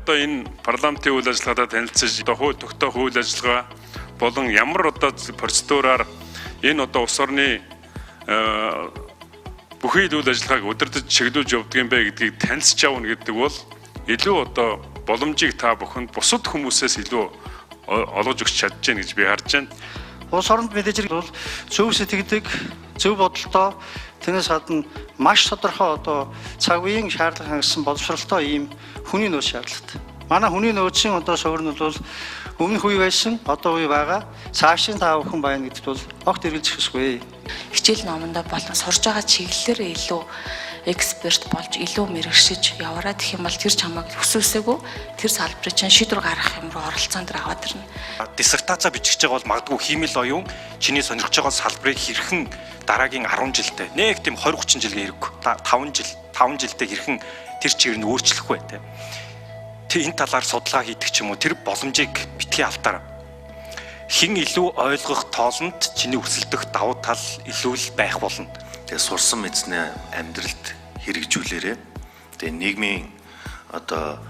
Одоо энэ парламентын үйл ажиллагаатай танилцаж, одоо хууль тогтоох үйл ажиллагаа болон ямар одоо процедураар энэ одоо улс орны бүхий л үйл ажиллагааг удирдах, чиглүүлж явдаг юм бэ гэдгийг танилцж авна гэдэг бол илүү одоо боломжийг та бүхэнд бусад хүмүүсээс илүү олгож өгч чадж байна гэж би харж байна. Улс оронд мэдээж хэрэг бол зөв сэтгэдэг, зөв бодолтой, тэрнээс гадна маш тодорхой одоо цаг үеийн шаардлага хангасан боловсролтой ийм хүний нөөц шаардлагатай. Манай хүний нөөцийн одоо суурь нь бол өмнөх үе байсан, одоо үе байгаа. Цаашийн та бүхэн байна гэдэгт бол огт эргэлзэх ёсгүй. Хичээл номондоо болон сурж байгаа чиглэлээр илүү эксперт болж, илүү мэргэшиж яваарай гэх юм бол тэр чамайг хүсвэсээгүй тэр салбарыг чинь шийдвэр гаргах юм руу оролцоон дээр аваад ирнэ. Диссертацаа бичих гэж байгаа бол магадгүй хиймэл оюун чиний сонирхож байгаа салбарыг хэрхэн дараагийн 10 жилдээ, нэг тийм 20 30 жилийн хэрэггүй, 5 жил, 5 жилдээ хэрхэн тэр чигээр нь өөрчлөх вэ те. Тэг энэ талаар судалгаа хийдэг ч юм уу, тэр боломжийг битгий алдаарай. Хэн илүү ойлгох тоолонд чиний өрсөлдөх давуу тал илүү л байх болно. Тэгээ сурсан мэдснээ амьдралд хэрэгжүүлээрэ. Тэгээ нийгмийн одоо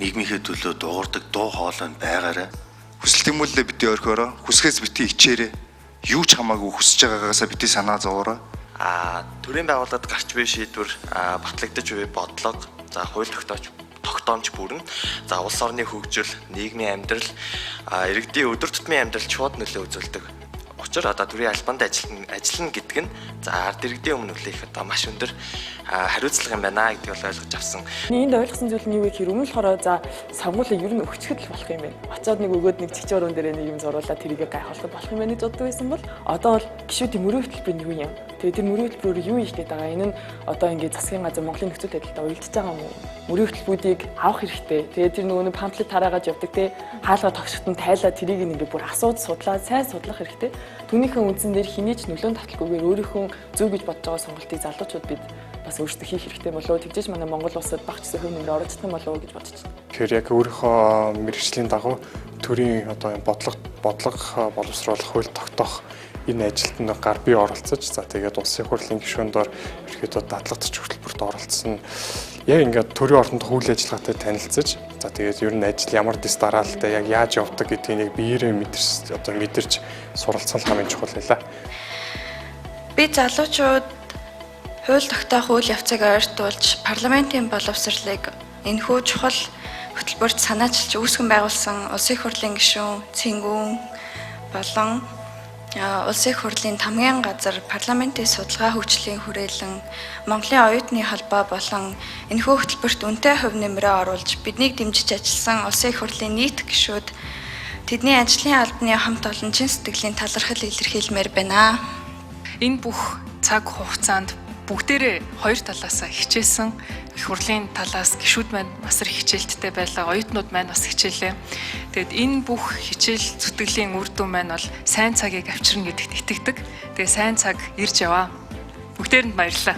нийгмийнхээ төлөө дуугардаг дуу хоолой нь байгаарай. Хүсэл тэмүүллээ битгий орхиороо, хүсгээс битгий ичээрээ. Юу ч хамаагүй хүсэж байгаагаасаа битгий санаа зовоорой. Төрийн байгууллагад гарч буй шийдвэр, батлагдаж буй бодлого, за хууль тогтоомж бүрэн. За улс орны хөгжил, нийгмийн амьдрал, иргэдийн өдөр тутмын амьдралд шууд нөлөө үзүүлдэг. Учир одоо төрийн албанд ажиллана гэдэг нь за ард иргэдийн өмнө хүлээх одоо маш өндөр хариуцлага юм байна гэдгийг бол ойлгож авсан. Энд ойлгосон зүйл нь юу вэ гэхээр өмнө болохоор за сонгуулийг ер нь өгчөхөд л болох юм байна. Очоод нэг өгөөд нэг чигчээр өн дээрээ нэг юм зуруулаад тэрийгэ гайхуулах болох юм байна гэж боддог байсан бол одоо бол гишүүдийн мөрийн хөтөлбөр нь юу юм? Тэгээ тэр мөрийн хөтөлбөрөөр юу хийх гээд байгаа? Энэ нь одоо ингээд засгийн газар Монголын нөхцөл байдалтай уялдаж байгаа юм уу? Мөрийн хөтөлбөрүүдийг авах хэрэгтэй. Тэгээ тэр нөгөө нэг памфлет тараагаад явдаг те, хаалга тогшигтон тайлаа тэрийг ингээд бүр асууж судлаад сайн судлах хэрэгтэй. Түүнийхээ үндсэн дээр хэний ч нөлөөнд авталгүйгээр өөрийнхөө зөв гэж бодож байгаа сонголтыг залуучууд бид бас өөрсдөө хийх хэрэгтэй болов уу? Тэгжээж манай Монгол улсад багч гэсэн хувь нэмрээ оруулж чадах юм болов уу гэж бодож байна. Тэгэхээр яг өөрийнхөө мэргэжлийн дагуу төрийн одоо бодлого боловсруулах, хууль тогтоох энэ ажилд нь гар бие оролцож, за тэгээд улсын хурлын гишүүн дор ерөөдөө дадлагдчих хөтөлбөрт оролцсон. Яг ингээд төрийн ордонд үйл ажиллагаатай танилцаж, за тэгээд ер нь ажил ямар дэс дараалалтай, яг яаж явдаг гэдгийг нэг биеэрээ мэдэрч, одоо мэдэрч суралцсан хамгийн чухал байлаа. Би залуучууд хууль тогтоох үйл явцыг ойртуулж, парламентын боловсролыг энэхүү чухал хөтөлбөрт санаачилж үүсгэн байгуулсан Улсын их хурлын гишүүн Цэнгүүн болон Улсын их хурлын тамгын газар, парламентын судалгаа хөгжлийн хүрээлэн, Монголын оюутны холбоо болон энэхүү хөтөлбөрт үнэтэй хувь нэмрээ оруулж биднийг дэмжиж ажилласан Улсын их хурлын нийт гишүүд, тэдний ажлын албаны хамт олон чин сэтгэлийн талархал илэрхийлмээр байна. Энэ бүх цаг хугацаанд бүгдээрээ хоёр талаасаа хичээсэн. Их хурлын талаас гишүүд маань бас их хичээлттэй байлаа. Оюутнууд маань бас хичээлээ. Тэгээд энэ бүх хичээл зүтгэлийн үр дүн маань бол сайн цагийг авчирна гэдэгт итгэдэг. Тэгээд сайн цаг ирж яваа. Бүгдээрэнд баярлалаа.